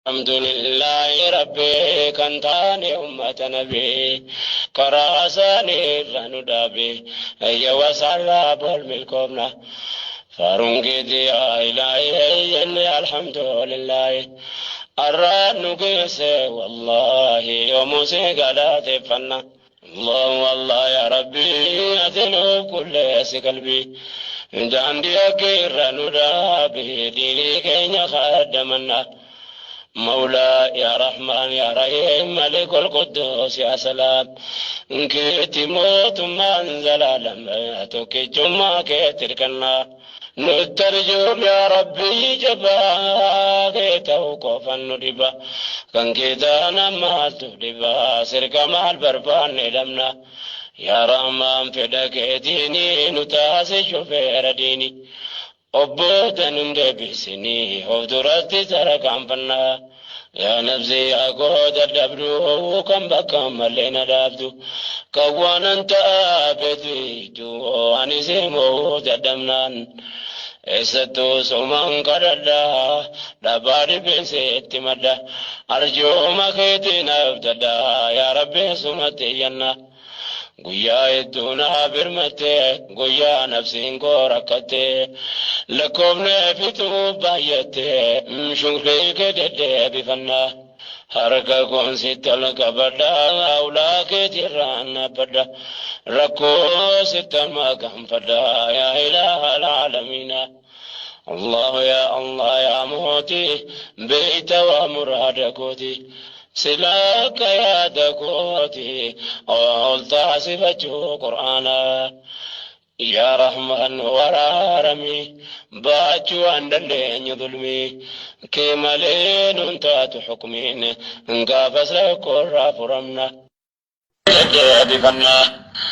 Alhamdulillahi Rabbi kan taane ummata nabii karaa isaanii irra nu dhaabe ayyawa isaarraa bol milkoomna. Faaruun keeti yaa ilaahi jenne alhamdulillahi arraan nu geesse wallahi yoomuu si galateeffanna. Allahu Allah ya Rabbi ati nuuf qulleessi qalbii daandii akka irra nu dhaabi diinii keenya kaaddamanna. Mawlaa ya Rahmaan ya Rahiim Malikul Quddus ya Salaam keetti mootummaan zalaalam tokkichummaa keetti hirkannaa. Nutti arjoom yaa Rabbii jabaa kee ta'u qofan nu dhiba kan kee taanaan maaltu dhiba sirka maal barbaanne dhabna yaa Rahmaan fedha keetiini nu taasi shufeera diini obboota nun deebisini of duratti tarkaanfannaa. Yaa nafsi yaa koo dadhabdu kan bakka malee na dhaabdu kan waanan ta'aa beektu ani simoo dadhabnaan eessattuu sumaan kadhadha dhabaa dhibeenseetti madda arjooma keetiin abdadha yaa rabbi sumatti iyyanna. Guyyaa hedduu naa birmatte guyyaa nafsiin koo rakkatte lakkoofne fixuu baay'atte shukrii kee deddeebifanna. Harka koon sitti ol qabadha ulaa keetirraan dhaabbadha rakkoo sitti amma gaanfadha yaa ilaaha alaalamiina. الله يا الله يا موتي بيت ومراد كوتي سلاك يا دكوتي قلت صفته قرآنا يا رحمن ورارمي باچو اندلين ظلمي كمالين انتات حكمين انقافز لكل فرمنا. Deebifannaa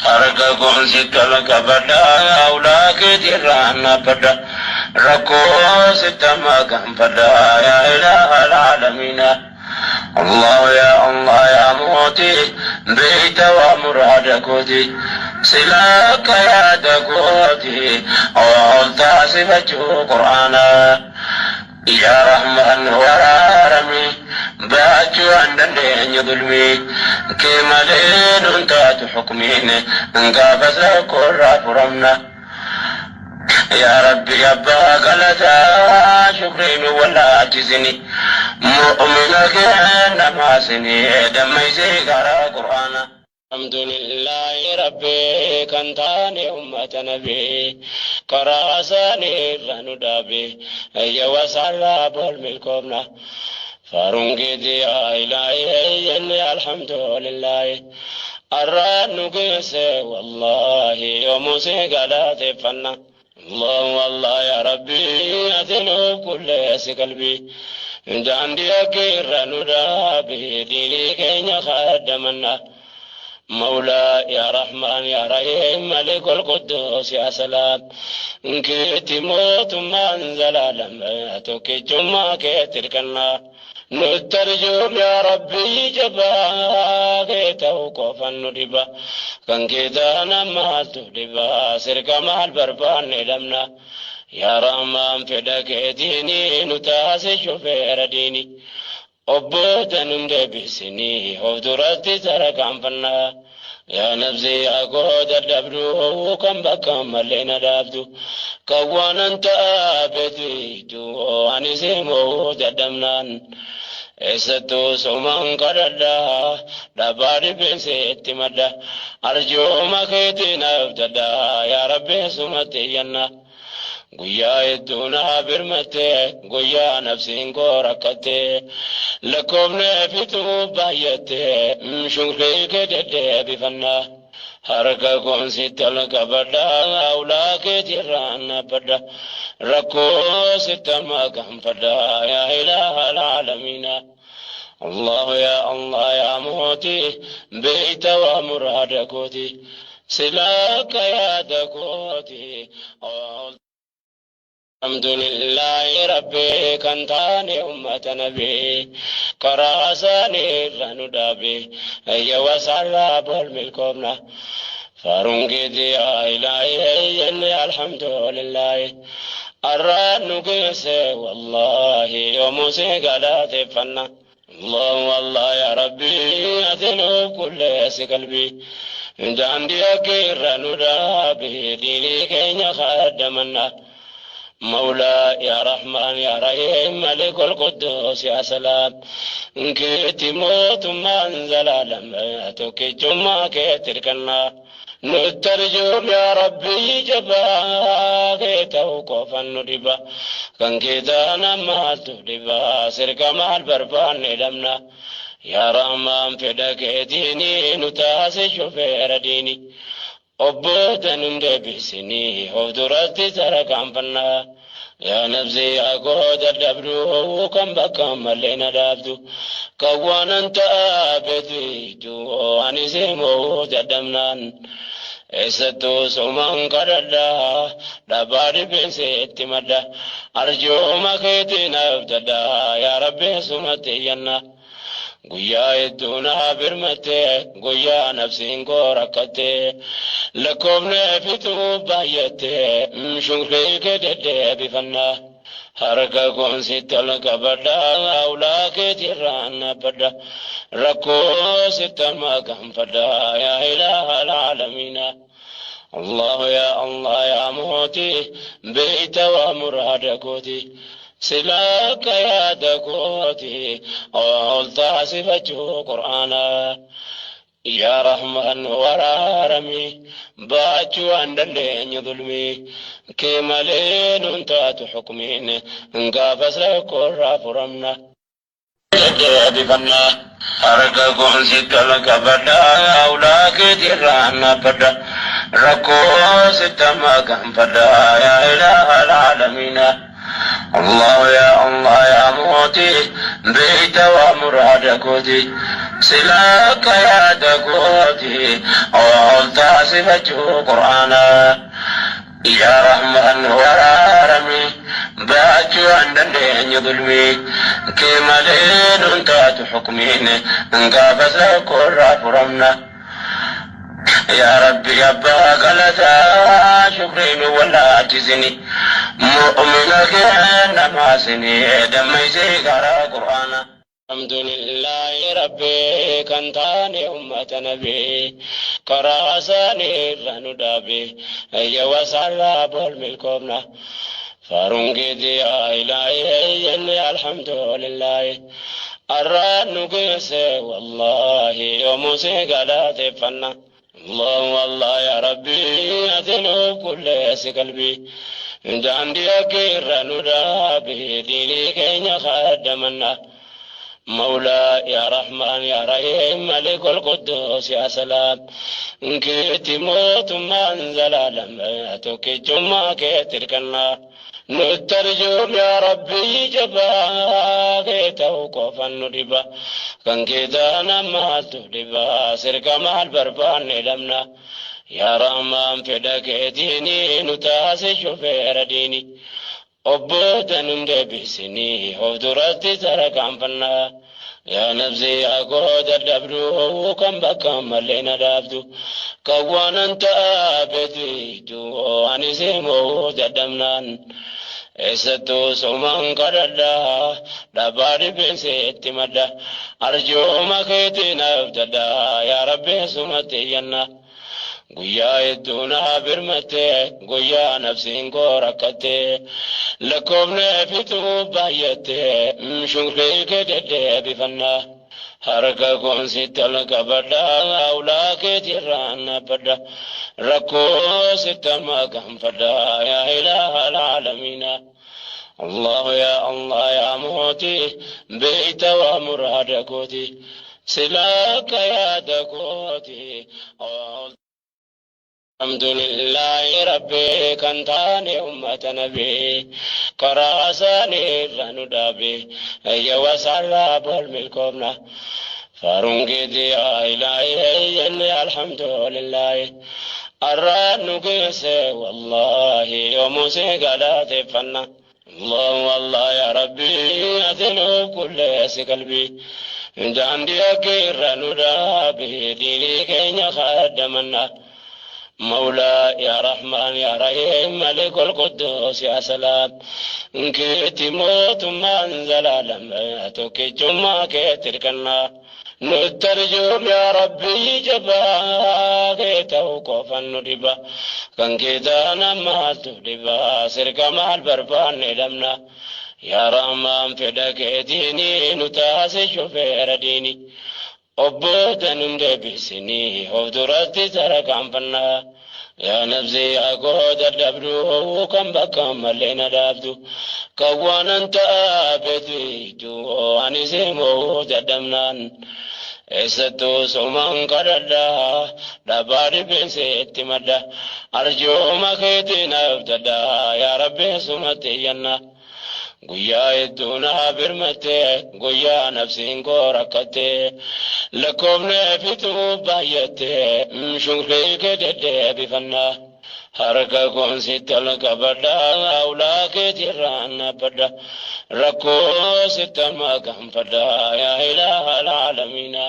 harka koon sitti ol qabadha ulaa keetirraan dhaabbadha rakkoo sitti amma gaanfadha yaa ilaaha alaalamiina. الله يا الله يا موتي بيت ومراد كوتي سلاك يا دكوتي قلت صفته قرآنا يا رحمن ورارمي باچو اندلين ظلمي كمالين انتات حكمين انقافز كل فرمنا. يا ربي أبا غلطا شكرين ولا جزني مؤمنك ما سني دمي زي قرآن. الحمد لله ربي kan taane ummata nabii karaa isaanii irra nu dhaabe ayyawa isaarraa bol milkoomna. Faaruun keeti yaa ilaahi jenne alhamdulillahi arraan nu geesse wallahi yoomuu si galateeffanna. الله الله يا ربي ati nuuf qulleessi qalbii daandii akka irra nu dhaabi diinii keenya kaaddamanna. مولا يا رحمن يا رحيم ملك القدوس يا سلام كيتي موت من زلالم توكي كيتركنا نترجم يا ربي جبا كيتو قفن ندبا كان كيتانا مالتو دبا سرك مال بربان لمنا يا رحمن فدك ديني نتاسي شفير ديني obboota nun deebisinii of duratti tarkaanfannaa. Yaa nafsi yaa koo dadhabdu kan bakka malee na dhaabdu kan waanan ta'aa beektu ani simoo dadhabnaan eessattuu sumaan kadhadha dhabaa dhibeenseetti madda arjooma keetiin abdadha yaa rabbi sumatti iyyanna. Guyyaa hedduu naa birmatte guyyaa nafsiin koo rakkatte lakkoofne fixuu baay'atte shukrii kee deddeebifanna. Harka koon sitti ol qabadha ulaa keetirraan dhaabbadha rakkoo sitti amma gaanfadha yaa ilaaha alaalamiina. الله يا الله يا موتي بيت ومراد كوتي سلاك يا دكوتي. الحمد لله ربي kan taane ummata nabii karaa isaanii irra nu dhaabe ayyawa isaarraa bol milkoomna. Faaruun keeti yaa ilaahi jenne alhamdulillahi Arraan nu geesse wallaahi yoomuu si galateeffanna. Allahu Allah yaa Rabbi ati nuuf qulleessi qalbii. Daandii akka irra nu dhaabi diinii keenya kaaddamanna. Mawlaa yaa Rahmaan yaa Rahiim Malikul Quddus yaa Salaam. Keetti mootummaan zalaalam tokkichummaa keetti hirkannaa. Nutti arjoom yaa Rabbii jabaa kee ta'u qofan nu dhiba. Kan kee taanaan maaltu dhiba sirka maal barbaanne dhabna. Yaa Rahmaan fedha keetiini nu taasi shufeera diini. Obboota nun deebisini of duratti tarkaanfanna. Yaa nafsi yaa koo dadhabdu kan bakka malee na dhaabdu. Kan waanan ta'a beektu ani si moo dadhabnaan. Eessattuu sumaan kadhadha dhabaa dhibeenseetti madda. Arjooma keetiin abdadha yaa Rabbi sumatti iyyanna. Guyyaa hedduu naa birmatte guyyaa nafsiin koo rakkatte lakkoofne fixuu baay'atte shukrii kee deddeebifanna. Harka koon sitti ol qabadha ulaa keetirraan dhaabbadha rakkoo sitti amma gaanfadha yaa ilaaha alaalamiina. الله يا الله يا موتي بيت ومراد كوتي سلاك يا دكوتي قلت صفته قرآنا يا رحمن ورارمي باچو عندن ظلمي كمالين انت حكمين انقافز لكل فرمنا. Deebifanna harka koon sitti ol qabadha ulaa keetirraan dhaabbadha rakkoo sitti amma gaanfadha yaa ilaaha alaalamiina. الله يا الله يا موتي بيت ومراد كوتي سلاك يا دكوتي قلت صفته قرآنا يا رحمن ورارمي باچو عندن ظلمي كمالين انت حكمين انقافز كل فرمنا. يا ربي أبا غلطا شكرين ولا تزني مؤمنك ما سني دمي زي قرآن. الحمد لله ربي كان تاني أمة نبي كراساني رنو دابي يا وسعلا بول ملكوبنا فارونجي يا إلهي الحمد لله الران قيس والله يوم سيقالات فنا. الله والله يا ربي أتنو كل قلبي daandii akka irra nu dhaabe diinii keenya kaaddamanna. مولا يا رحمن يا رحيم ملك القدوس يا سلام كيتي موت من زلالم توكي كيتركنا نترجم يا ربي جبا كيتو ندبا كان كيتانا ما تدبا سرك مال بربان لمنا يا رحمن فدك ديني نتاسي شفير ديني Obboota nun deebisinii of duratti tarkaanfannaa. Yaa nafsi yaa koo dadhabdu kan bakka malee na dhaabdu. Kan waanan ta'a beektu ani simoo dadhabnaan. Eessattuu sumaan kadhadha dhabaa dhibeenseetti madda. Arjooma keetiin abdadha yaa Rabbi sumatti iyyanna. Guyyaa hedduu naa birmatte guyyaa nafsiin koo rakkatte lakkoofne fixuu baay'atte shukrii kee deddeebifanna. Harka koon sitti ol qabadha ulaa keetirraan dhaabbadha rakkoo sitti amma gaanfadha yaa ilaaha alaalamiina. الله يا الله يا موتي بيت ومراد كوتي سلاك يا دكوتي. الحمد لله ربي كان تاني أمة نبي كراساني رنو دابي يا وسعلا بول ملكوبنا فارونجي يا إلهي الحمد لله الران قيس والله يوم سيقالات فنا. الله والله يا ربي أتنو كل قلبي daandii akka irra nu dhaabe diinii keenya kaaddamanna. مولا يا رحمن يا رحيم ملك القدوس يا سلام كيتي موت من زلالم توكي جمع كيتركنا نترجم يا ربي جبا كيتو ندبا كان كيتانا ما تدبا سرك مع البربان لمنا يا رحمن فدك ديني نتاسي شفير ديني أبودا نندبسني هفدرتي ترك عنفنا يا نفسي يا قود الدبرو كم بكم ملينا دابدو كوانا انت آبديتو أنسيمو تدمنان إستو سومان قردا دباري بسيت مدى أرجو ما خيتنا ابتدا يا ربي سمتي ينا guyyaa hedduu naa birmatte guyyaa nafsiin koo rakkatte lakkoofne fituu baay'atte shukrii kee deddeebifanna harka koon sitti ol qabadha ulaa keetirraan dhaabbadha rakkoo sitti amma gaanfadha yaa ilaaha alaalamiina.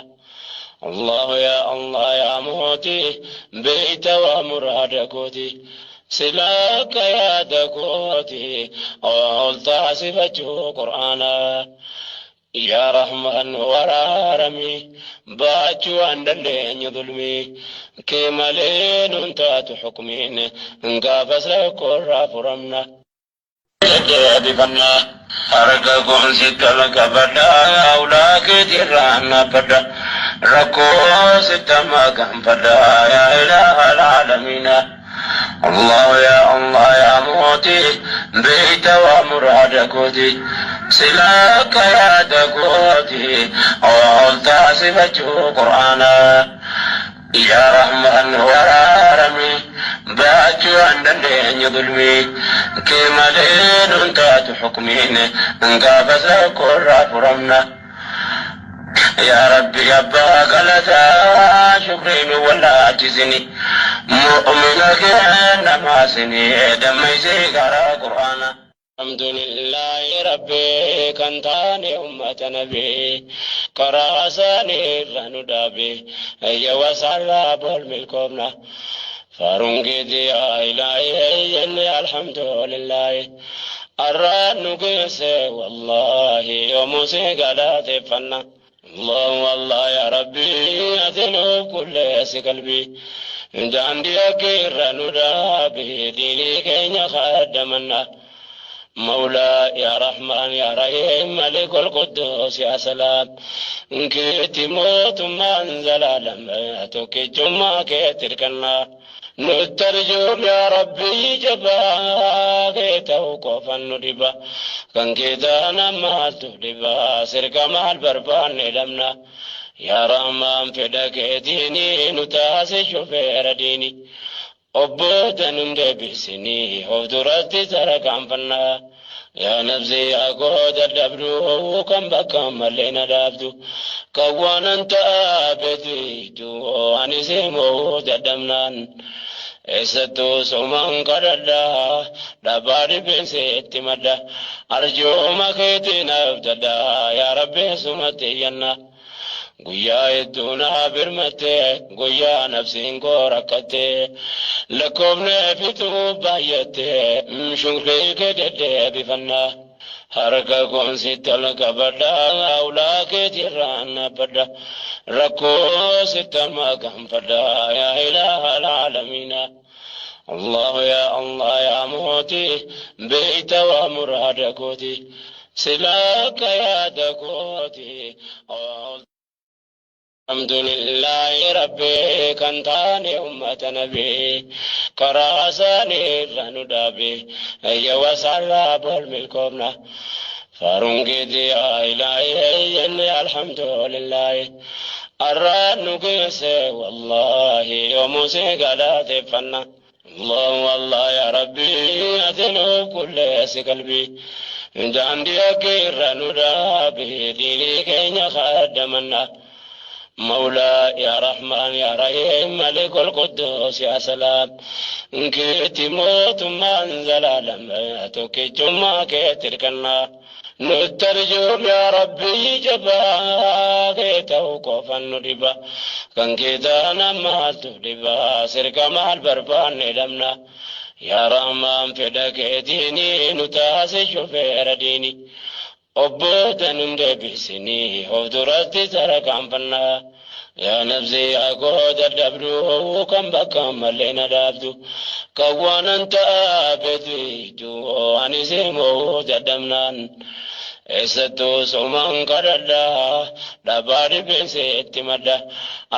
الله يا الله يا موتي بيت ومراد كوتي سلاك يا دكوتي قلت صفته قرآنا يا رحمن ورارمي باتشو عند ظلمي كما لين انت حكمين انقافز لك فرمنا بفنا حرككم ستة لك بدا أولاك تيران بدا ركو ستة ما كان فدا يا إله العالمين الله يا الله يا موتي بيت ومراد كوتي سلاك يا دكوتي قلت صفته قرآنا يا رحمن ورارمي باتشو عند ظلمي كما لين انت حكمين انقافز كل فرمنا يا ربي أبا غلطا شكرين ولا تزني مؤمنك ما سني دمي زيغرا قرآن الحمد لله ربي كنتاني أمة نبي كراساني رندابي يا وسعلا بالملكوبنا فارنجي يا إلهي الحمد لله الرانقس والله يوم سيقالات فنا الله والله يا ربي أذنب كل قلبي عندي أكير ندابي ديني كين خدمنا مولا يا رحمن يا رحيم ملك القدوس يا سلام كيتي موت من زلالم توكي جمع كيتركنا نترجم يا ربي جبا كيتو ندبا كان كيتانا ما تدبا سرك مع البربان لمنا يا رحمن فدك ديني نتاسي شفير ديني أبودا نندبسني هفدرتي ترك عنفنا يا نفسي يا قود الدبرو كم بكم ملينا دابدو كوانا انت آبديتو أنسيمو تدمنان إستو سومان قردا دباري بسيت مدى أرجو ما خيتنا ابتدا يا ربي سمتي ينا guyyaa hedduu naa birmatte guyyaa nafsiin koo rakkatte lakkoofne fituu baay'atte shukrii kee deddeebifanna harka koon sitti ol qabadha ulaa keetirraan dhaabbadha rakkoo sitti amma gaanfadha yaa ilaaha alaalamiina. الله يا الله يا موتي بيت ومراد كوتي سلاك يا دكوتي الحمد لله ربي كنتاني أمة نبي كراساني رندابي يا وسعلا بالملكوبنا فارنجي يا إلهي الحمد لله الرانقس والله يوم سيقالات فنا الله والله يا ربي أذنب كل قلبي عندي أكير ندابي ديني كين خدمنا مولا يا رحمن يا رحيم ملك القدوس يا سلام كيتي موت من زلالم توكي جمع كيتركنا نترجم يا ربي جبا كيتو ندبا Kan keetaan maaltu dhibaa sirka maal barbaanne dhabna. Yaa Rahmaan fedha keetiini nu taasi shufeera diini. Obboota nun deebisinii of duratti tarkaanfannaa. Yaa nafsi yaa koo dadhabdu kan bakka malee na dhaabdu. Kan waanan ta'aa beektu ani simoo dadhabnaan. Eessattuu sumaan kadhadhaa dhabaa dhibbeeseetti madda.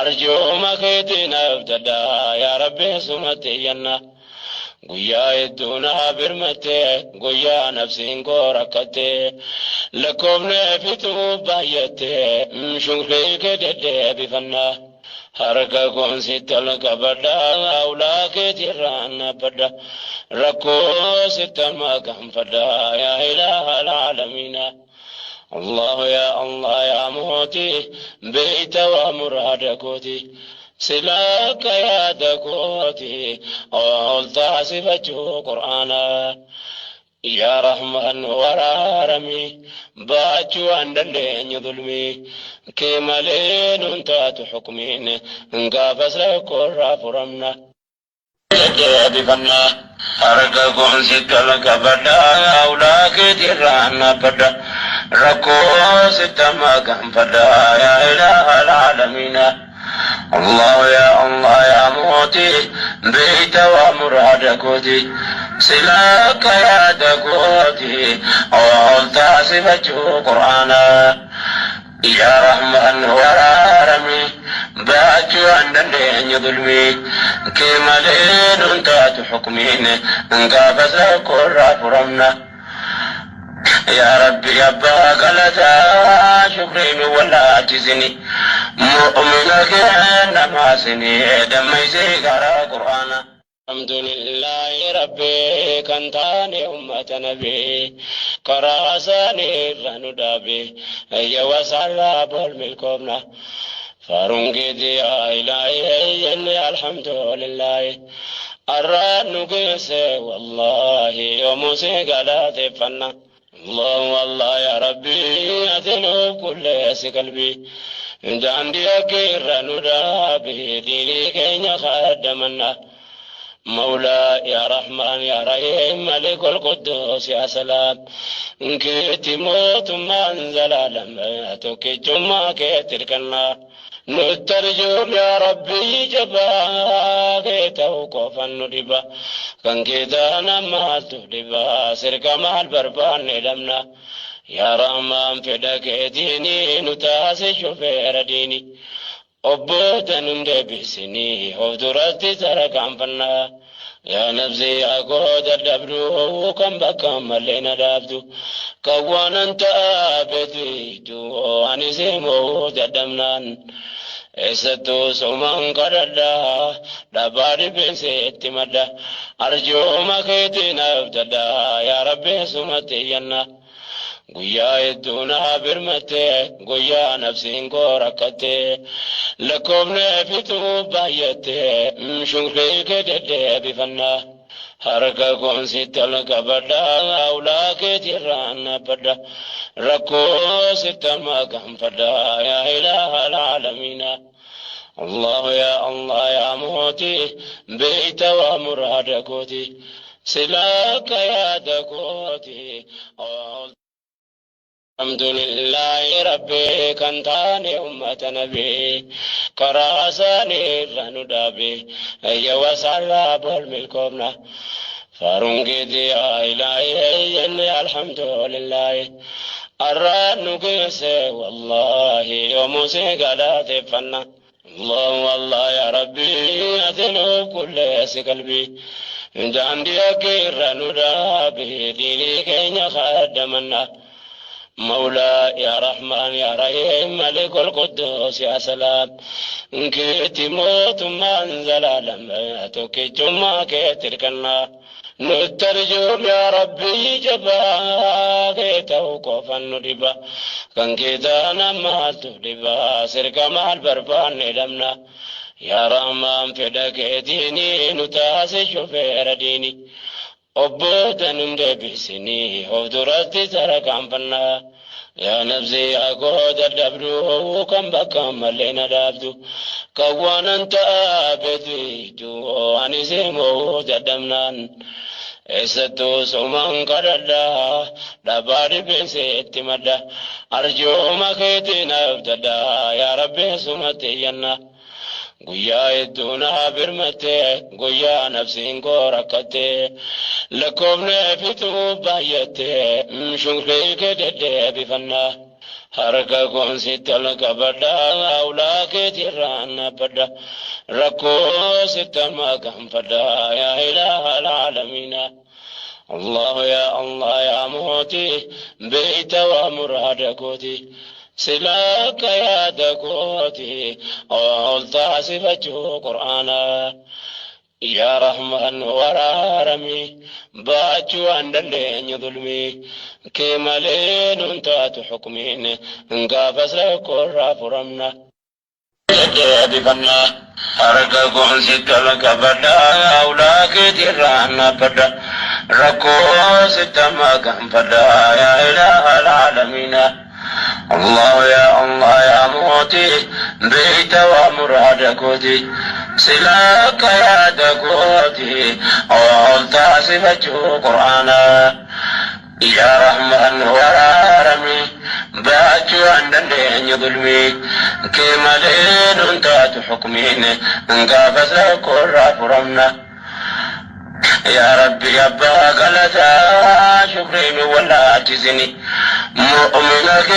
Arjooma keetiin abdadhaa yaa Rabbi sumatti iyyanna. Guyyaa hedduu naa birmattee guyyaa nafsiin koo rakkattee lakkoofnee fixuu baay'attee shukrii kee deddeebifannaa. Harka koon sitti ol qabadhaa ulaa keetirraan dhaabbadha. Rakkoo sitti amma gaanfadhaa yaa ilaaha alaalamiina. الله يا الله يا موتي بيت ومراد كوتي سلاك يا دكوتي قلت صفته قرآنا يا رحمن ورارمي باچو عندلين ظلمي كمالين انتات حكمين انقافز لكل فرمنا deebifannaa. Harka koon sitti ol qabadhaa ulaa keetirraan dhaabbadha. Rakkoo sitti amma gaanfadhaa yaa ilaaha alaalamiina. الله يا الله يا موتي بيت ومراد كوتي سلاك يا دكوتي قلت صفته قرآنا يا رحمن ورارمي باچو عندن ظلمي كمالين انتات حكمين انقافز كل فرمنا يا ربي أبا غلطا شكرين ولا تزني مؤمنك ما سني دمي سيغرا قرآنا الحمد لله ربي kan taane ummata nabii karaa isaanii irra nu dhaabe ayyawa isaarraa bol milkoomna. Faaruun keetii yaa ilaahi jenne alhamdulillahi. Arraan nu geesse wallaahi yoomuu si galateeffanna. الله الله يا ربي ati nuuf qulleessi qalbii. Daandii akka irra nu dhaabi diinii keenya kaaddamanna. مولا يا رحمن يا رحيم ملك القدوس يا سلام كيتي موت من زلالم توكي كيتركنا نترجم يا ربي جبا كيتو ندبا كان كيتانا ما تدبا سرك مال بربان لمنا يا رحمن فدك ديني نتاسي شفير ديني Obboota nun deebisinii of duratti tarkaanfannaa. Yaa nafsi yaa koo dadhabdu kan bakka malee na dhaabdu. Kan waanan ta'aa beektu ani simoo dadhabnaan. Eessattuu sumaan kadhadhaa dhabaa dhibbeeseetti madda. Arjooma keetiin abdadhaa yaa Rabbi sumatti iyyanna. Guyyaa hedduu naa birmattee guyyaa nafsiin koo rakkattee lakkoofnee fixuu baay'attee shukrii kee deddeebifannaa. Harka koon sitti ol qabadhaa ulaa keetirraan dhaabbadha. Rakkoo sitti amma gaanfadhaa yaa ilaaha alaalamiina. الله يا الله يا موتي بيت ومراد كوتي سلاك يا دكوتي الحمد لله ربي kan taane ummata nabii karaa isaanii irra nu dhaabe ayyawa isaarraa bol milkoomna. Faaruun keetii yaa ilaahi jenne alhamdulillahi. Arraan nu geesse wallaahi yoomuu si galateeffanna. الله والله يا ربي ati nuuf qulleessi qalbii. Daandii akka irra nu dhaabe diinii keenya kaaddamanna. مولا يا رحمن يا رحيم ملك القدوس يا سلام كيتي موت من زلالم توكي كيتركنا نترجم يا ربي جبا كيتو ندبا كان كيتانا ما تدبا سرك مال بربان لمنا يا رحمن فدك ديني نتاسي شفير ديني Obboota nun deebisinii of duratti tarkaanfannaa. Yaa nafsi yaa koo dadhabdu kan bakka malee na dhaabdu kan waanan ta'a beektu ani simoo dadhabnaan eessattuu sumaan kadhadha dhabaa dhibbeeseetti madda arjooma keetiin abdadha yaa rabbi sumatti iyyanna. Guyyaa hedduu naa birmatte guyyaa nafsiin koo rakkatte lakkoofne fituu baay'atte shukrii kee deddeebifanna. Harka koon sitti ol qabadha ulaa keetirraan dhaabbadha rakkoo sitti amma gaanfadha yaa ilaaha alaalamiina. الله يا الله يا موتي بيت ومراد كوتي سلاك يا دكوتي قلت صفته قرآنا يا رحمن ورارمي باچو اندلين ظلمي كمالين انتات حكمين انقافز لكل فرمنا deebifannaa harka koon sitti ol qabadha ulaa keetirraan dhaabbadha rakkoo sitti amma gaanfadha yaa ilaaha alaalamiina. الله يا الله يا موتي بيت ومراد كوتي سلاك يا دكوتي قلت صفته قرآنا يا رحمن ورارمي باچو اندندين ظلمي كمالين انتات حكمين انقافز لكل فرمنا يا ربي أبا غلطا شكرين ولا تزني مؤمنك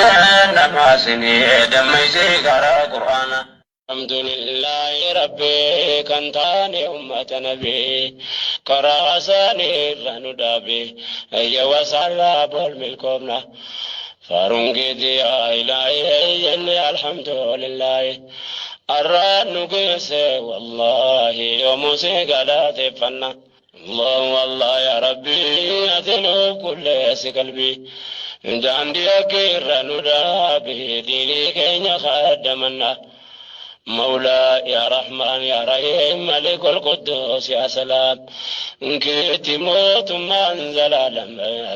ما سني دمي زيغرا قرآنا. الحمد لله ربي كان تاني أمة نبي كراساني رنو دابي يا وسعلا بالملكوبنا فارنجي يا إلهي الحمد لله الران قيس والله يوم سيقالات فنا الله والله يا ربي أتنو كل قلبي عندي أكير ندابي ديني كين خدمنا مولا يا رحمن يا رحيم ملك القدوس يا سلام كنت موت من زلالم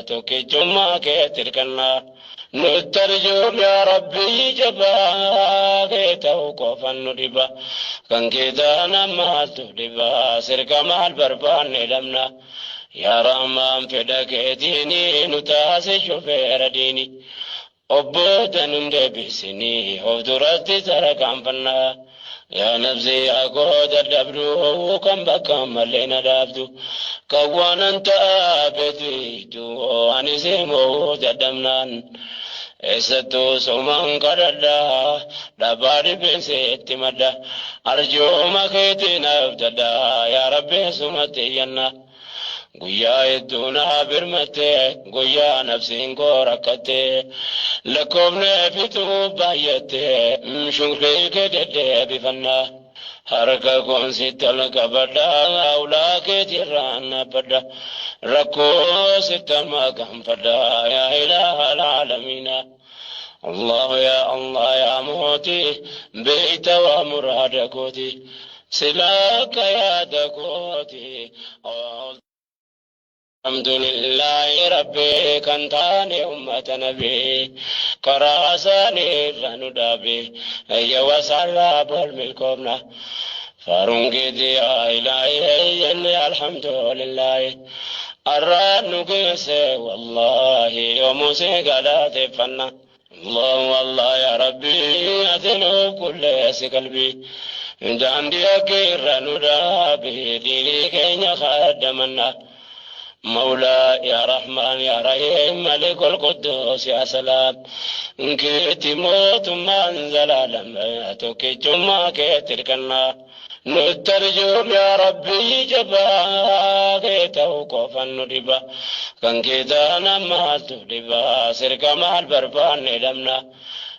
تكتما كتركنا نترجم يا ربي جبا كتوقف النربا كان كدانا ما تدبا سرك مع البربان لمنا يا رحمن فدك ديني نتاسي شفير ديني obboota nun deebisinii of duratti tarkaanfannaa. Yaa nafsi yaa koo dadhabdu kan bakka malee na dhaabdu kan waanan ta'a beektu ani simoo dadhabnaan eessattuu sumaan kadhadha dhabaa dhibbeeseetti madda arjooma keetiin abdadha yaa rabbi sumatti iyyanna. Guyyaa hedduu naa birmatte guyyaa nafsiin koo rakkatte lakkoofne fituu baay'atte shukrii kee deddeebifanna. Harka koon sitti ol qabadha ulaa keetirraan dhaabbadha rakkoo sitti amma gaanfadha yaa ilaaha alaalamiina. الله يا الله يا موتي بيت ومراد كوتي سلاك يا دكوتي الحمد لله ربي كان تاني أمة نبي كراساني رنو دابي يا وسعلا بالملكوبنا فارنجي يا إلهي الحمد لله الران قيس والله يوم سيقالات فنا الله والله يا ربي أتنو كل قلبي عندي أكير ندابي ديني كين خدمنا مولا يا رحمن يا رحيم ملك القدوس يا سلام كنت موت من زلالم تكتما كتركنا نترجم يا ربي جبا كتوقف النربا كان كدانا ما تدبا سرك مع البربان لمنا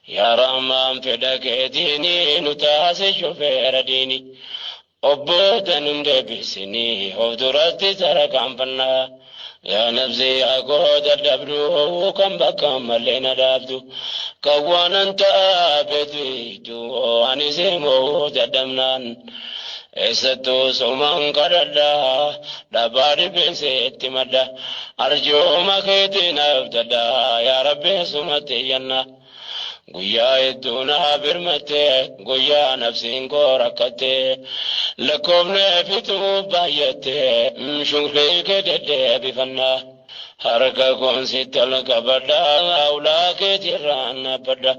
يا رحمن فدك ديني نتاسي شفير ديني obboota nun deebisinii of duratti tarkaanfannaa. Yaa nafsi yaa koo dadhabdu kan bakka malee na dhaabdu kan waanan ta'a beektu ani simoo dadhabnaan Eessattuu sumaan kadhadha dhabaa dhibeenseetti madda arjooma keetiin abdadha yaa Rabbi sumatti iyyanna. Guyyaa hedduu naa birmatte guyyaa nafsiin koo rakkatte lakkoofne fixuu baay'atte shukrii kee deddeebifanna. Harka koon sitti ol qabadha ulaa keetirraan dhaabbadha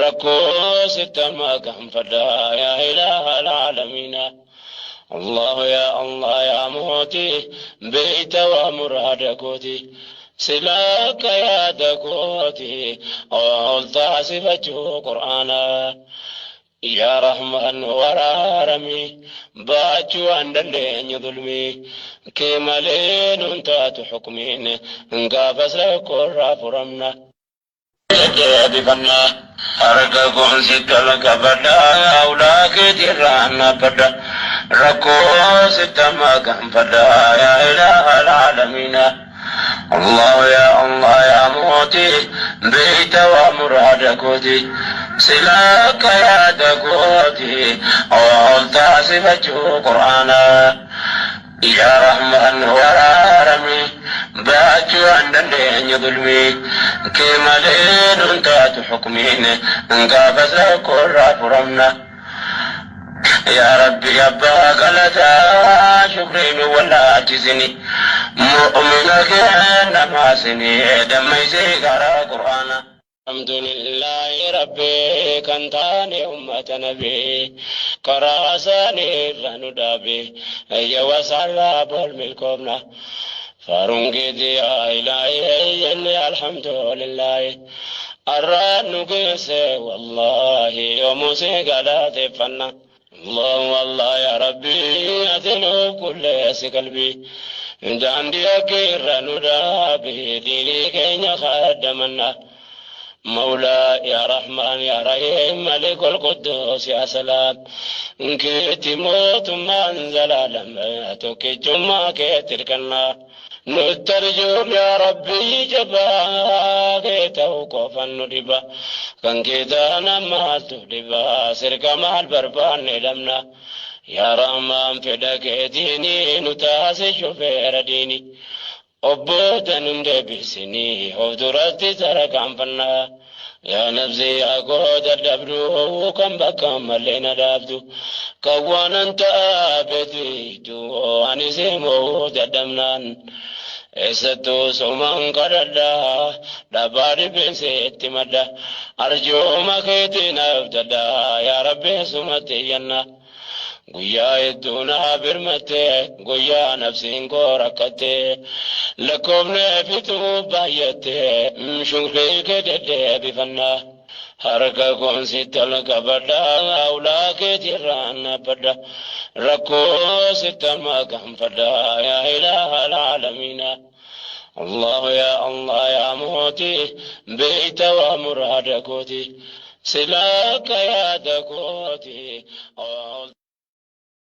rakkoo sitti amma gaanfadha yaa ilaaha alaalamiina. الله يا الله يا موتي بيت ومراد كوتي سلاك يا دكوتي قلت صفته قرآنا يا رحمن ورارمي باچو اندلين ظلمي كمالين انتات حكمين انقافز لكل فرمنا deebifannaa harka koon sitti ol qabadha ulaa keetirraan dhaabbadha rakkoo sitti amma gaanfadha yaa ilaaha alaalamiina. الله يا الله يا موتي بيت ومراد كوتي سلاك يا دكوتي قلت صفته قرآنا يا رحمن ورارمي باچو اندلين ظلمي كمالين انتات حكمين انقافز كل فرمنا يا ربي أبا غلطا شكرين ولا جزني مؤمنك ما سني دمي زي قرآن. الحمد لله ربي كان تاني أمة نبي كراساني رنو دابي يا وسعلا بالملكوبنا فارونجي يا إلهي الحمد لله الران قيس والله يوم سيقالات فنا الله والله يا ربي أتنو كل قلبي عندي أكير ندابي ديني كين خدمنا مولا يا رحمن يا رحيم ملك القدوس يا سلام كيتي موت من زلالم تكي كيتركنا نترجم يا ربي جبا كيتو قفا ندبا كان كيتانا ما تدبا سرك مع البربان لمنا يا رحمن فدك ديني نتاسي شفير ديني obboota nun deebisinii of duratti tarkaanfannaa yaa nafsi yaa koo dadhabdu kan bakka malee na dhaabdu kan waanan ta'a beektu ani simoo dadhabnaan eessattuu sumaan kadhadha dhabaa dhibeenseetti madda arjooma keetiin abdadha yaa Rabbi sumatti iyyanna. Guyyaa hedduu naa birmatte guyyaa nafsiin koo rakkatte lakkoofne fixuu baay'atte shukrii kee deddeebifannaa harka koon sitti ol qabadha ulaa keetirraan dhaabbadha rakkoo sitti amma gaanfadha yaa ilaaha alaalamiina. الله يا الله يا موتي بيت ومراد كوتي سلاك يا دكوتي.